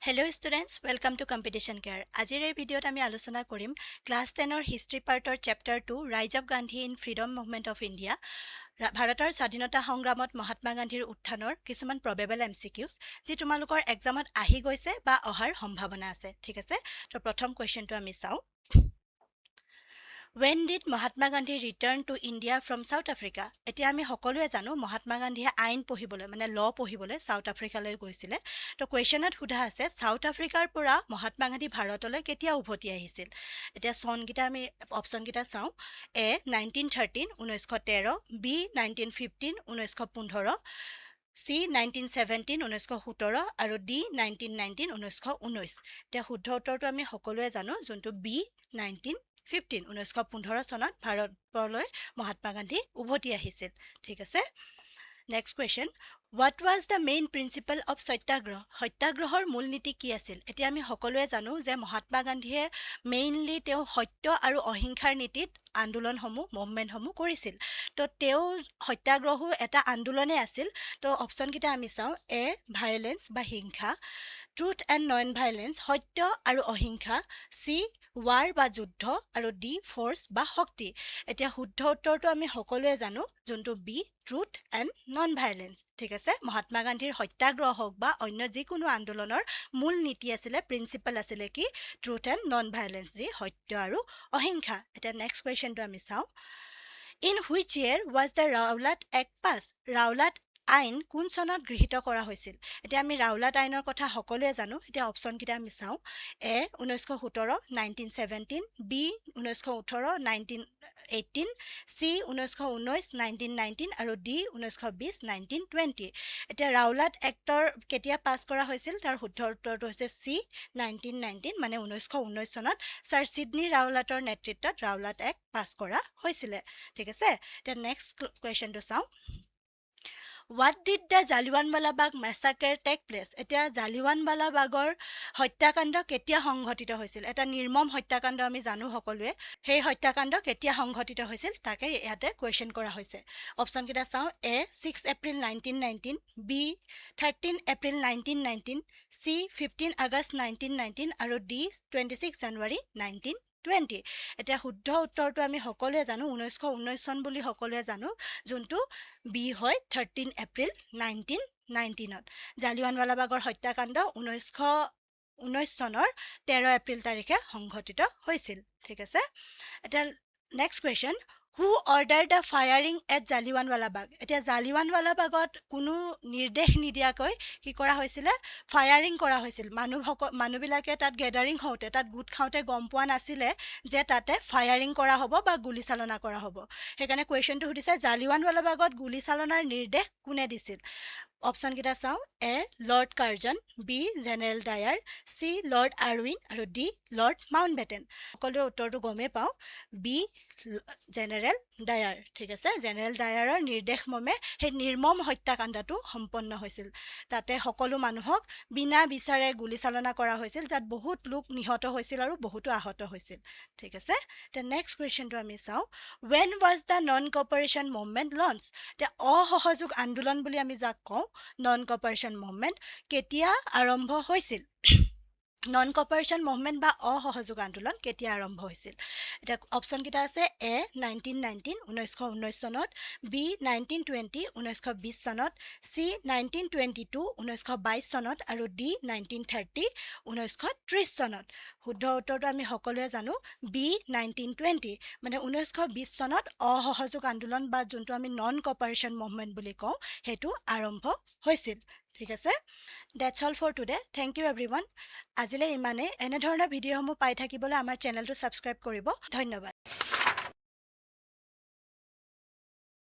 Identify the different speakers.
Speaker 1: Hello students, welcome to Competition Care. আজিৰ এই ভিডিঅ'ত আমি আলোচনা কৰিম class 10ৰ history পাৰ্টৰ Chapter 2, Rise of Gandhi in Freedom Movement of India, ভাৰতৰ স্বাধীনতা সংগ্ৰামত মহাত্মা গান্ধীৰ উত্থানৰ কিছুমান প্ৰবেবল এমচিকিউজ, যি তোমালোকৰ এক্সামত আহি গৈছে বা অহাৰ সম্ভাৱনা আছে। ঠিক আছে, তো প্ৰথম কুৱেশ্যনটো আমি চাওঁ। When did Mahatma Gandhi return to India from South Africa? এতিয়া আমি সকলোৱে জানো, মহাত্মা গান্ধীয়ে আইন পঢ়িবলৈ, মানে ল পঢ়িবলৈ চাউথ আফ্ৰিকালৈ গৈছিলে। তো কুৱেশ্যনত সোধা আছে, চাউথ আফ্ৰিকাৰ পৰা মহাত্মা গান্ধী ভাৰতলৈ কেতিয়া উভতি আহিছিল? এতিয়া চনকেইটা আমি অপশ্যনকেইটা চাওঁ। এ 1913, 1913, বি 1915, 1915, চি 1917, 1917 আৰু ডি 1919, 1919। এতিয়া শুদ্ধ উত্তৰটো আমি সকলোৱে জানো, যোনটো বি, 1915, 1915 চনত ভাৰতলৈ মহাত্মা গান্ধী উভতি আহিছিল। ঠিক আছে। Next question, what was the main principle of Satyagraha? সত্যাগ্ৰহৰ মূল নীতি কি আছিল? এতিয়া আমি সকলোৱে জানো যে মহাত্মা গান্ধীয়ে মেইনলি তেওঁ সত্য আৰু অহিংসাৰ নীতিত আন্দোলনসমূহ, মুভমেণ্টসমূহ কৰিছিল। তো তেওঁ সত্যাগ্ৰহো এটা আন্দোলনেই আছিল। তো অপশ্যনকেইটা আমি চাওঁ। এ ভায়লেঞ্চ বা হিংসা, ট্ৰুথ এণ্ড নন ভায়লেঞ্চ, সত্য আৰু অহিংসা, চি ৱাৰ বা যুদ্ধ আৰু ডি ফ'ৰ্চ বা শক্তি। এতিয়া শুদ্ধ উত্তৰটো আমি সকলোৱে জানো, যোনটো B, truth and non violence। ঠিক আছে। মহাত্মা গান্ধীৰ সত্যাগ্ৰহ হওক বা অন্য যিকোনো আন্দোলনৰ মূল নীতি আছিলে, প্ৰিন্সিপাল আছিলে কি? ট্ৰুথ এণ্ড নন ভায়লেঞ্চ, যি সত্য আৰু অহিংসা। এতিয়া নেক্সট কুৱেশ্যনটো আমি চাওঁ। In which year was the Rowlatt Act pass? Rowlatt আইন কোন চনত গৃহীত কৰা হৈছিল? এতিয়া আমি ৰাওলাট আইনৰ কথা সকলোৱে জানো। এতিয়া অপশ্যনকেইটা আমি চাওঁ। এ 1917, 1917, বি 1918, 1918, চি 1919, 1919 আৰু ডি 1920, 1920। এতিয়া ৰাওলাট এক্টৰ কেতিয়া পাছ কৰা হৈছিল, তাৰ শুদ্ধ উত্তৰটো হৈছে চি, 1919, মানে 1919 চনত ছাৰ চিডনী ৰাওলাটৰ নেতৃত্বত ৰাওলাট এক্ট পাছ কৰা হৈছিলে। ঠিক আছে। এতিয়া নেক্সট কুৱেশ্যনটো চাওঁ। What did the Jallianwala Bagh massacre take place? এতিয়া জালিৱানৱালা বাগৰ হত্যাকাণ্ড কেতিয়া সংঘটিত হৈছিল? এটা নিৰ্মম হত্যাকাণ্ড আমি জানো সকলোৱে। সেই হত্যাকাণ্ড কেতিয়া সংঘটিত হৈছিল, তাকে ইয়াতে কুৱেশ্যন কৰা হৈছে। অপশ্যনকেইটা চাওঁ। A 6 April 1919, B 13 April 1919, C 15 August 1919 আৰু D 26 January 1920। এতিয়া শুদ্ধ উত্তৰটো আমি সকলোৱে জানো, 1919 চন বুলি সকলোৱে জানো, যোনটো বি হয়, 13 এপ্ৰিল 1919ত। জালিৱানৱালাবাগৰ হত্যাকাণ্ড 1919 চনৰ 13 এপ্ৰিল তাৰিখে সংঘটিত হৈছিল। ঠিক আছে। এতিয়া next question, who order the firing at Jallianwala Bagh? এতিয়া জালিৱানৱালাবাগত কোনো নিৰ্দেশ নিদিয়াকৈ কি কৰা হৈছিলে? ফায়াৰিং কৰা হৈছিল। মানুহবিলাকে তাত গেডাৰিং হওঁতে, তাত গোট খাওঁতে গম পোৱা নাছিলে যে তাতে ফায়াৰিং কৰা হ'ব বা গুলীচালনা কৰা হ'ব। সেইকাৰণে কুৱেশ্যনটো সুধিছে, জালিৱানৱালাবাগত গুলীচালনাৰ নিৰ্দেশ কোনে দিছিল? অপশ্যনকেইটা চাওঁ। A Lord Curzon, B General Dyer, C Lord Irwin আৰু ডি লৰ্ড মাউণ্ট বেটেন। সকলোৱে উত্তৰটো গমেই পাওঁ, বি, জেনেৰেল ডায়াৰ। ঠিক আছে। জেনেৰেল ডায়াৰৰ নিৰ্দেশমৰ্মে সেই নিৰ্মম হত্যাকাণ্ডটো সম্পন্ন হৈছিল। তাতে সকলো মানুহক বিনা বিচাৰে গুলীচালনা কৰা হৈছিল, যাত বহুত লোক নিহত হৈছিল আৰু বহুতো আহত হৈছিল। ঠিক আছে। এতিয়া নেক্সট কুৱেশ্যনটো আমি চাওঁ। When was the Non Cooperation Movement launch? এতিয়া অসহযোগ আন্দোলন বুলি আমি যাক কওঁ, নন কপাৰেশ্যন মুভমেণ্ট কেতিয়া আৰম্ভ হৈছিল? নন কপাৰেশ্যন মুভমেণ্ট বা অসহযোগ আন্দোলন কেতিয়া আৰম্ভ হৈছিল? এতিয়া অপশ্যনকেইটা আছে। এ 1919, 1919 চনত, বি 1920, 1920 চনত, চি 1922, 1922 চনত আৰু ডি 1930, 1930 চনত। শুদ্ধ উত্তৰটো আমি সকলোৱে জানো, বি, 1920, মানে 1920 চনত অসহযোগ আন্দোলন বা যোনটো আমি নন কপাৰেশ্যন মুভমেণ্ট বুলি কওঁ, সেইটো আৰম্ভ হৈছিল। ঠিক আছে। That's all for today. Thank you everyone. আজিলৈ ইমানেই। এনেধৰণৰ ভিডিঅ'সমূহ পাই থাকিবলৈ আমাৰ চেনেলটো ছাবস্ক্ৰাইব কৰিব। ধন্যবাদ।